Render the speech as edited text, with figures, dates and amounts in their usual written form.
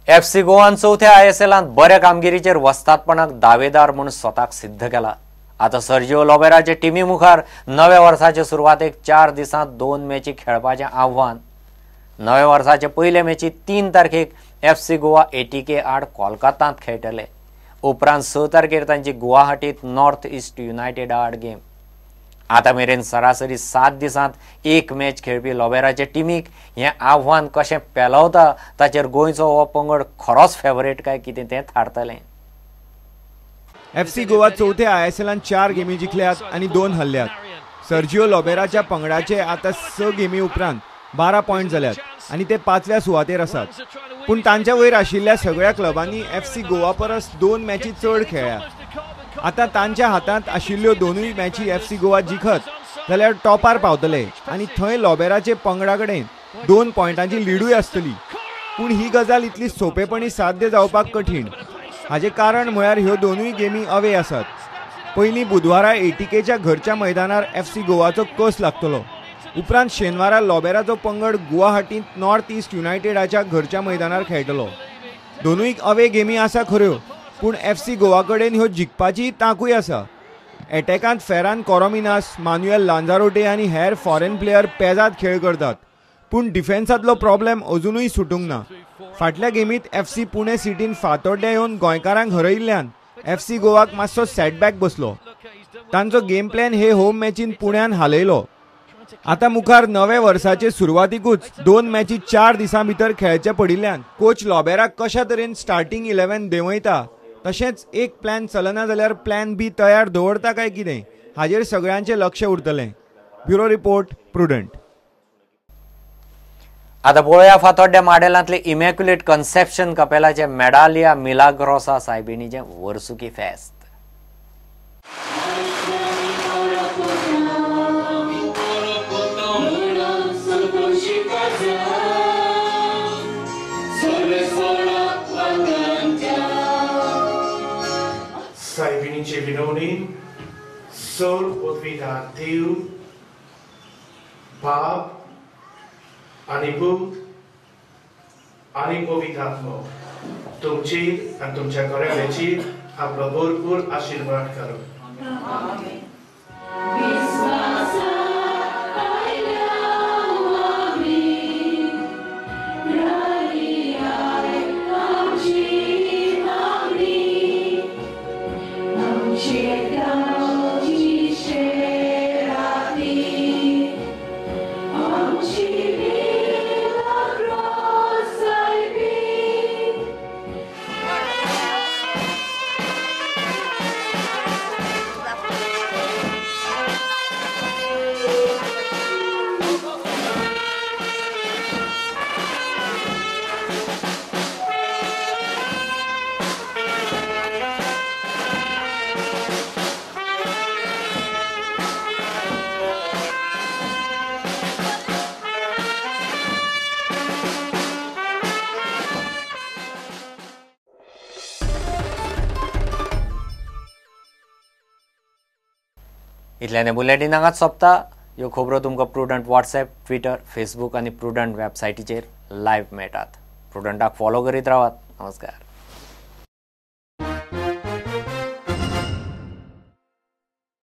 FC गोवान चवथ्या आयएसएलांत बऱ्या कामगिरीचेर वस्तादपणाक दावेदार म्हूण स्वताक सिद्ध केला. आतां सर्जिओ लोबेराचे टिमी मुखार नव्या वर्साचे सुरवातेक 4 दिसांत 2 मॅची खेळपाचें आव्हान. नव्या वर्साचे पयले मॅची 3 तारखेक एफसी गोवा एटीके आड कोलकातांत खेळटले. उपरांत 6 तारखेर तांची गुवाहाटीत नॉर्थ इस्ट युनायटेड आड गेम. आतां मेरेन सरासरी 7 दिसांत 1 मॅच खेळपी लोबेराचे टिमीक हें आव्हान कशें पेलवता ताचेर गोंयचो हो पंगड खरोच फेवरेट काय कितें तें थारतलें. एफसी गोवा चवथे आयएसएलान 4 गेमी जिखल्यात आनी 2 हरल्यात. सर्जिओ लोबेराच्या पंगडाचे आतां 6 गेमी उपरांत 12 पॉयंट जाल्यात आनी ते 5व्या सुवातेर आसात. पूण तांच्या वयर आशिल्ल्या सगळ्या क्लबांनी एफसी गोवा परस 2 मॅची चड खेळ्ळ्यात. आतां तांच्या हातांत आशिल्ल्यो 2 मॅची एफसी गोवा जिखत जाल्यार टॉपार पावतले आनी थंय लोबेराचे पंगडा कडेन 2 पॉयंटांची लिडूय आसतली. पूण ही गजाल इतली सोंपेपणी साध्य जावपाक कठीण. हाजें कारण म्हळ्यार ह्यो 2 गेमी अवे आसात. पयलीं बुधवारा एटीकेच्या घरच्या मैदानार एफसी गोवाचो कस लागतलो. उपरांत शेनवारा लोबेराचो पंगड गुवाहाटींत नॉर्थ इस्ट युनायटेडाच्या घरच्या मैदानार खेळटलो. 2 अवे गेमी आसा खऱ्यो, पूण एफसी गोवा कडेन ह्यो जिखपाची तांकूय आसा. एटॅकांत फेरान कोरोमिनास, मान्युएल लांजारोटे आनी हेर फॉरेन प्लेयर पेजाद खेळ करतात, पूण डिफेन्सांतलो प्रॉब्लेम अजुनूय सुटूंक ना. फाटल्या गेमीत एफसी पुणे सिटीन फातोड्ड्या येवन गोंयकारांक हरयिल्ल्यान एफसी गोवाक मातसो सेटबॅक बसलो. तांचो गेम प्लॅन हे होम मॅचीन पुण्यान हालयलो. आतां मुखार नव्या वर्साचे सुरवातीकूच 2 मॅची 4 दिसां भितर खेळचे पडिल्ल्यान कोच लोबेराक कशा तरेन स्टार्टींग 11 देंवयता, तशेंच एक प्लॅन चलना जाल्यार प्लॅन बी तयार दवरता काय कितें हाजेर सगळ्यांचें लक्ष उरतलें. Bureau report, Prudent. आतां पळोवया फातोड्ड्या माडेलांतले इमॅक्युलेट कन्सेप्शन कपेलाचे मेडालिया मिलाग्रोसा सायबिणीचें वर्सुकी फेस्त. सायबिणीचे विनवणीन सोल पदवीदार देव बाप आनी पूत आनी पवित्र आत्मो तुमचेर आनी तुमच्या घराब्याचेर आपलो भरपूर आशिर्वाद करूं. इतल्यान बुलेटीन हांगाच सोंपता. ह्यो खबरो तुमकां प्रुडंट व्हॉट्सएप, ट्विटर, फेसबूक आनी प्रुडंट वेबसायटीचेर लायव्ह मेळटात. प्रुडंटाक फॉलो करीत रावात. नमस्कार.